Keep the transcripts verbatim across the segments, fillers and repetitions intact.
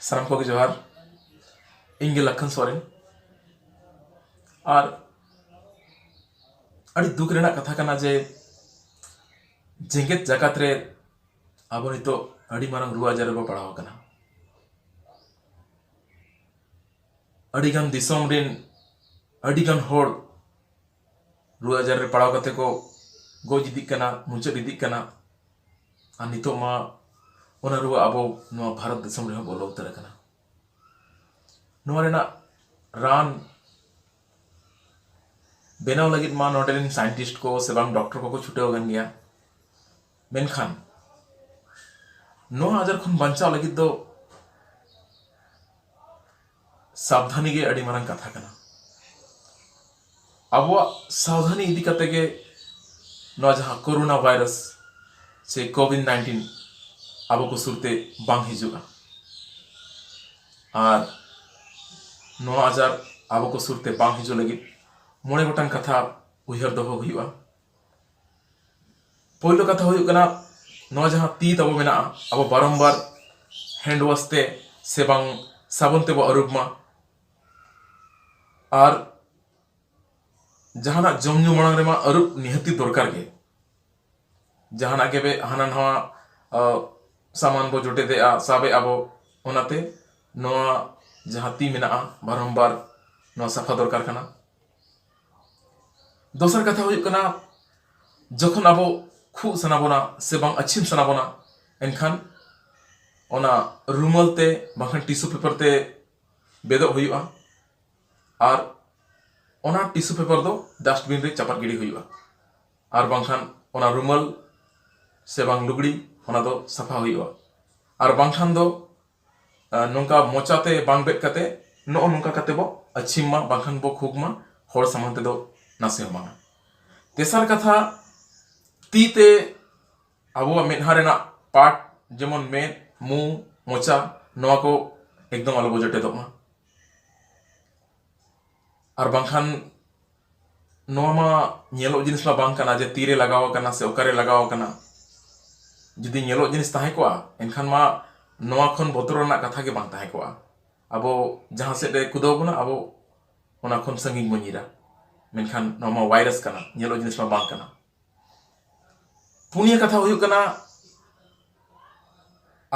ᱥᱟᱱᱟᱢ ᱠᱚᱜᱮ ᱡᱚᱦᱟᱨ᱾ ᱤᱧ ᱜᱮ ᱞᱟᱠᱷᱟᱱ ᱥᱚᱨᱮᱱ᱾ ᱟᱨ ᱟᱹᱰᱤ ᱫᱩᱠ ᱨᱮᱱᱟᱜ ᱠᱟᱛᱷᱟ ᱠᱟᱱᱟ ᱡᱮ ᱡᱮᱜᱮᱛ ᱡᱟᱠᱟᱛ ᱨᱮ ᱟᱵᱚ ᱱᱤᱛᱚᱜ ᱟᱹᱰᱤ ᱢᱟᱨᱟᱝ ᱨᱩᱣᱟᱹ ᱟᱡᱟᱨ ᱨᱮᱵᱚ ᱯᱟᱲᱟᱣ ᱟᱠᱟᱱᱟ᱾ ᱟᱹᱰᱤᱜᱟᱱ ᱫᱤᱥᱚᱢ ᱨᱮᱱ ᱟᱹᱰᱤᱜᱟᱱ ᱦᱚᱲ ᱨᱩᱣᱟᱹ ᱟᱡᱟᱨ ᱨᱮ ᱯᱟᱲᱟᱣ ᱠᱟᱛᱮ ᱠᱚ ᱜᱚᱡ ᱤᱫᱤᱜ ᱠᱟᱱᱟ, ᱢᱩᱪᱟᱹᱫ ᱤᱫᱤᱜ ᱠᱟᱱᱟ᱾ ᱟᱨ ᱱᱤᱛᱚᱜ ᱢᱟ ᱚᱱᱟ ᱨᱩᱣᱟᱹ ᱟᱵᱚ ᱱᱚᱣᱟ ᱵᱷᱟᱨᱚᱛ ᱫᱤᱥᱚᱢ ᱨᱮᱦᱚᱸ ᱵᱚᱞᱚ ᱩᱛᱟᱹᱨ ᱟᱠᱟᱱᱟ᱾ ᱱᱚᱣᱟ ᱨᱮᱱᱟᱜ ᱨᱟᱱ ᱵᱮᱱᱟᱣ ᱞᱟᱹᱜᱤᱫ ᱢᱟ ᱱᱚᱰᱮ ᱨᱮᱱ ᱥᱟᱭᱮᱱᱴᱤᱥᱴ ᱠᱚ ᱥᱮ ᱵᱟᱝ ᱰᱚᱠᱴᱚᱨ ᱠᱚᱠᱚ ᱪᱷᱩᱴᱟᱹᱣ ᱟᱠᱟᱱ ᱜᱮᱭᱟ, ᱢᱮᱱᱠᱷᱟᱱ ᱱᱚᱣᱟ ᱟᱡᱟᱨ ᱠᱷᱚᱱ ᱵᱟᱧᱪᱟᱣ ᱞᱟᱹᱜᱤᱫ ᱫᱚ ᱥᱟᱵᱫᱷᱟᱱᱤ ᱜᱮ ᱟᱹᱰᱤ ᱢᱟᱨᱟᱝ ᱠᱟᱛᱷᱟ ᱠᱟᱱᱟ᱾ ᱟᱵᱚᱣᱟᱜ ᱥᱟᱵᱫᱷᱟᱱᱤ ᱤᱫᱤ ᱠᱟᱛᱮ ᱜᱮ ᱱᱚᱣᱟ ᱡᱟᱦᱟᱸ ᱠᱳᱨᱳᱱᱟ ᱵᱷᱟᱭᱨᱟᱥ ᱥᱮ ᱠᱳᱵᱷᱤᱰ ᱱᱟᱭᱤᱱᱴᱤᱱ ᱟᱵᱚ ᱠᱚ ᱥᱩᱨᱛᱮ ᱵᱟᱝ ᱦᱤᱡᱩᱜᱼᱟ᱾ ᱟᱨ ᱱᱚᱣᱟ ᱟᱡᱟᱨ ᱟᱵᱚ ᱠᱚ ᱥᱩᱨᱛᱮ ᱵᱟᱝ ᱦᱤᱡᱩᱜ ᱞᱟᱹᱜᱤᱫ ᱢᱚᱬᱮ ᱜᱚᱴᱟᱝ ᱠᱟᱛᱷᱟ ᱩᱭᱦᱟᱹᱨ ᱫᱚᱦᱚ ᱦᱩᱭᱩᱜᱼᱟ᱾ ᱯᱳᱭᱞᱳ ᱠᱟᱛᱷᱟ ᱦᱩᱭᱩᱜ ᱠᱟᱱᱟ, ᱱᱚᱣᱟ ᱡᱟᱦᱟᱸ ᱛᱤ ᱛᱟᱵᱚ ᱢᱮᱱᱟᱜᱼᱟ, ᱟᱵᱚ ᱵᱟᱨᱚᱢᱵᱟᱨ ᱦᱮᱱᱰ ᱣᱟᱥ ᱛᱮ ᱥᱮ ᱵᱟᱝ ᱥᱟᱵᱚᱱ ᱛᱮᱵᱚ ᱟᱹᱨᱩᱵ ᱢᱟ᱾ ᱟᱨ ᱡᱟᱦᱟᱱᱟᱜ ᱡᱚᱢ ᱧᱩ ᱢᱟᱲᱟᱝ ᱨᱮᱢᱟ ᱟᱹᱨᱩᱵ ᱱᱤᱦᱟᱹᱛᱤ ᱫᱚᱨᱠᱟᱨ ᱜᱮ᱾ ᱡᱟᱦᱟᱱᱟᱜ ᱜᱮ ᱵᱮ-, ᱦᱟᱱᱟ ᱱᱟᱣᱟ, ᱟ, ᱥᱟᱢᱟᱱ ᱵᱚ ᱡᱚᱴᱮᱫᱮᱜᱼᱟ, ᱥᱟᱵᱮᱜᱼᱟ ᱵᱚ, ᱚᱱᱟᱛᱮ ᱱᱚᱣᱟ ᱡᱟᱦᱟᱸ ᱛᱤ ᱢᱮᱱᱟᱜᱼᱟ, ᱵᱟᱨᱚᱢᱵᱟᱨ ᱱᱚᱣᱟ ᱥᱟᱯᱷᱟ ᱫᱚᱨᱠᱟᱨ ᱠᱟᱱᱟ᱾ ᱫᱚᱥᱟᱨ ᱠᱟᱛᱷᱟ ᱦᱩᱭᱩᱜ ᱠᱟᱱᱟ, ᱡᱚᱠᱷᱚᱱ ᱟᱵᱚ ᱠᱷᱩᱜ ᱥᱟᱱᱟ ᱵᱚᱱᱟ ᱥᱮ ᱵᱟᱝ ᱟᱹᱪᱷᱤᱢ ᱥᱟᱱᱟ ᱵᱚᱱᱟ, ᱮᱱᱠᱷᱟᱱ ᱚᱱᱟ ᱨᱩᱢᱟᱞ ᱛᱮ ᱵᱟᱝᱠᱷᱟᱱ ᱴᱤᱥᱩ ᱯᱮᱯᱟᱨ ᱛᱮ ᱵᱮᱫᱚᱜ ᱦᱩᱭᱩᱜᱼᱟ᱾ ᱟᱨ ᱚᱱᱟ ᱴᱤᱥᱩ ᱯᱮᱯᱟᱨ ᱫᱚ ᱰᱟᱥᱴᱵᱤᱱ ᱨᱮ ᱪᱟᱯᱟᱫ ᱜᱤᱰᱤ ᱦᱩᱭᱩᱜᱼᱟ᱾ ᱟᱨ ᱵᱟᱝᱠᱷᱟᱱ ᱚᱱᱟ ᱨᱩᱢᱟᱞ ᱥᱮ ᱵᱟᱝ ᱞᱩᱜᱽᱲᱤ, ᱚᱱᱟ ᱫᱚ ᱥᱟᱯᱷᱟ ᱦᱩᱭᱩᱜᱼᱟ᱾ ᱟᱨ ᱵᱟᱝᱠᱷᱟᱱ ᱫᱚ, ᱟ, ᱱᱚᱝᱠᱟ ᱢᱚᱪᱟᱛᱮ ᱵᱟᱝ ᱵᱮᱫ ᱠᱟᱛᱮ ᱱᱚᱜᱼᱚ ᱱᱚᱝᱠᱟ ᱠᱟᱛᱮ ᱵᱚ ᱟᱹᱪᱷᱤᱢ ᱢᱟ, ᱵᱟᱝᱠᱷᱟᱱ ᱵᱚ ᱠᱷᱩᱜ ᱢᱟ᱾ ᱦᱚᱲ ᱥᱟᱢᱟᱝ ᱛᱮᱫᱚ ᱱᱟᱥᱮ ᱦᱚᱸ ᱵᱟᱝᱟ᱾ ᱛᱮᱥᱟᱨ ᱠᱟᱛᱷᱟ, ᱛᱤ ᱛᱮ ᱟᱵᱚᱣᱟᱜ ᱢᱮᱫᱦᱟ ᱨᱮᱱᱟᱜ ᱯᱟᱴ, ᱡᱮᱢᱚᱱ ᱢᱮᱫ, ᱢᱩ, ᱢᱚᱪᱟ, ᱱᱚᱣᱟ ᱠᱚ ᱮᱠᱫᱚᱢ ᱟᱞᱚ ᱵᱚ ᱡᱚᱴᱮᱫᱚᱜ ᱢᱟ᱾ ᱟᱨ ᱵᱟᱝᱠᱷᱟᱱ ᱱᱚᱣᱟ ᱢᱟ ᱧᱮᱞᱚᱜ ᱡᱤᱱᱤᱥ ᱢᱟ ᱵᱟᱝ ᱠᱟᱱᱟ ᱡᱮ ᱛᱤᱨᱮ ᱞᱟᱜᱟᱣ ᱟᱠᱟᱱᱟ ᱥᱮ ᱚᱠᱟᱨᱮ ᱞᱟᱜᱟᱣ ᱟᱠᱟᱱᱟ᱾ ᱡᱩᱫᱤ ᱧᱮᱞᱚᱜ ᱡᱤᱱᱤᱥ ᱛᱟᱦᱮᱸ ᱠᱚᱜᱼᱟ, ᱮᱱᱠᱷᱟᱱ ᱢᱟ ᱱᱚᱣᱟ ᱠᱷᱚᱱ ᱵᱚᱛᱚᱨ ᱨᱮᱱᱟᱜ ᱠᱟᱛᱷᱟ ᱜᱮ ᱵᱟᱝ ᱛᱟᱦᱮᱸ ᱠᱚᱜᱼᱟ᱾ ᱟᱵᱚ ᱡᱟᱦᱟᱸ ᱥᱮᱫ ᱨᱮ ᱠᱩᱫᱟᱹᱣ ᱵᱚᱱᱟ, ᱟᱵᱚ ᱚᱱᱟ ᱠᱷᱚᱱ ᱥᱟᱺᱜᱤᱧ ᱵᱚᱱ ᱧᱤᱨᱟ᱾ ᱢᱮᱱᱠᱷᱟᱱ ᱱᱚᱣᱟ ᱢᱟ ᱵᱷᱟᱭᱨᱟᱥ ᱠᱟᱱᱟ, ᱧᱮᱞᱚᱜ ᱡᱤᱱᱤᱥ ᱢᱟ ᱵᱟᱝ ᱠᱟᱱᱟ᱾ ᱯᱩᱱᱭᱟᱹ ᱠᱟᱛᱷᱟ ᱦᱩᱭᱩᱜ ᱠᱟᱱᱟ,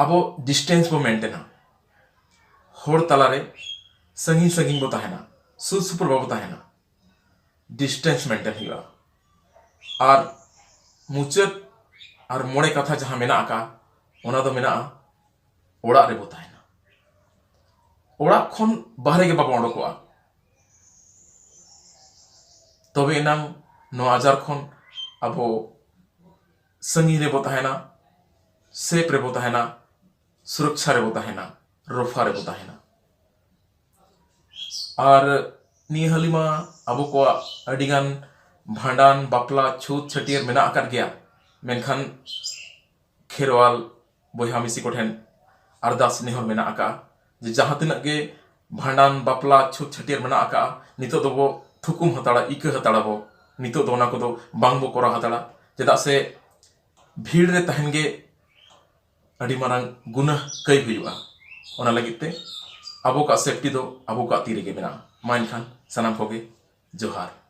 ᱟᱵᱚ ᱰᱤᱥᱴᱮᱱᱥ ᱵᱚ ᱢᱮᱱᱴᱮᱱᱟ᱾ ᱦᱚᱲ ᱛᱟᱞᱟᱨᱮ ᱥᱟᱺᱜᱤᱧ ᱥᱟᱺᱜᱤᱧ ᱵᱚ ᱛᱟᱦᱮᱱᱟ, ᱥᱩᱨ ᱥᱩᱯᱩᱨ ᱵᱟᱵᱚ ᱛᱟᱦᱮᱱᱟ, ᱰᱤᱥᱴᱮᱱᱥ ᱢᱮᱱᱴᱮᱱ ᱦᱩᱭᱩᱜᱼᱟ᱾ ᱟᱨ ᱢᱩᱪᱟᱹᱫ ᱟᱨ ᱢᱚᱬᱮ ᱠᱟᱛᱷᱟ ᱡᱟᱦᱟᱸ ᱢᱮᱱᱟᱜ ᱟᱠᱟᱫ, ᱚᱱᱟ ᱫᱚ ᱢᱮᱱᱟᱜᱼᱟ, ᱚᱲᱟᱜ ᱨᱮᱵᱚ ᱛᱟᱦᱮᱱᱟ᱾ ᱚᱲᱟᱜ ᱠᱷᱚᱱ ᱵᱟᱦᱨᱮ ᱜᱮ ᱵᱟᱵᱚ ᱚᱰᱚᱠᱚᱜᱼᱟ᱾ ᱛᱚᱵᱮ ᱮᱱᱟᱝ ᱱᱚᱣᱟ ᱟᱡᱟᱨ ᱠᱷᱚᱱ ᱟᱵᱚ ᱥᱟᱺᱜᱤᱧ ᱨᱮᱵᱚ ᱛᱟᱦᱮᱱᱟ, ᱥᱮᱯ ᱨᱮᱵᱚ ᱛᱟᱦᱮᱱᱟ, ᱥᱩᱨᱚᱠᱪᱷᱟ ᱨᱮᱵᱚ ᱛᱟᱦᱮᱱᱟ, ᱨᱚᱯᱷᱟ ᱨᱮᱵᱚ ᱛᱟᱦᱮᱱᱟ᱾ ᱟᱨ ᱱᱤᱭᱟᱹ ᱦᱟᱹᱞᱤ ᱢᱟ ᱟᱵᱚ ᱠᱚᱣᱟᱜ ᱟᱹᱰᱤᱜᱟᱱ ᱵᱷᱟᱸᱰᱟᱱ, ᱵᱟᱯᱞᱟ, ᱪᱷᱩᱛ, ᱪᱷᱟᱹᱴᱭᱟᱹᱨ ᱢᱮᱱᱟᱜ ᱟᱠᱟᱫ ᱜᱮᱭᱟ, ᱢᱮᱱᱠᱷᱟᱱ ᱠᱷᱮᱨᱣᱟᱞ ᱵᱚᱭᱦᱟ ᱢᱤᱥᱤ ᱠᱚᱴᱷᱮᱱ ᱟᱨᱫᱟᱥ ᱱᱮᱦᱚᱨ ᱢᱮᱱᱟᱜ ᱟᱠᱟᱫᱼᱟ ᱡᱮ ᱡᱟᱦᱟᱸ ᱛᱤᱱᱟᱹᱜ ᱜᱮ ᱵᱷᱟᱸᱰᱟᱱ, ᱵᱟᱯᱞᱟ, ᱪᱷᱩᱛ, ᱪᱷᱟᱹᱴᱭᱟᱹᱨ ᱢᱮᱱᱟᱜ ᱟᱠᱟᱫᱼᱟ, ᱱᱤᱛᱚᱜ ᱫᱚᱵᱚ ᱛᱷᱩᱠᱩᱢ ᱦᱟᱛᱟᱲᱟ, ᱤᱠᱟᱹ ᱦᱟᱛᱟᱲᱟᱵᱚ᱾ ᱱᱤᱛᱚᱜ ᱫᱚ ᱚᱱᱟ ᱠᱚᱫᱚ ᱵᱟᱝᱵᱚ ᱠᱚᱨᱟᱣ ᱦᱟᱛᱟᱲᱟ, ᱪᱮᱫᱟᱜ ᱥᱮ ᱵᱷᱤᱲ ᱨᱮ ᱛᱟᱦᱮᱱ ᱜᱮ ᱟᱹᱰᱤ ᱢᱟᱨᱟᱝ ᱜᱩᱱᱟᱹ ᱠᱟᱹᱭ ᱦᱩᱭᱩᱜᱼᱟ᱾ ᱚᱱᱟ ᱞᱟᱹᱜᱤᱫ ᱛᱮ ᱟᱵᱚ ᱠᱚᱣᱟᱜ ᱥᱮᱯᱴᱤ ᱫᱚ ᱟᱵᱚ ᱠᱚᱣᱟᱜ ᱛᱤ ᱨᱮᱜᱮ ᱢᱮᱱᱟᱜᱼᱟ᱾ ᱢᱟ ᱮᱱᱠᱷᱟᱱ ᱥᱟᱱᱟᱢ ᱠᱚᱜᱮ ᱡᱚᱦᱟᱨ᱾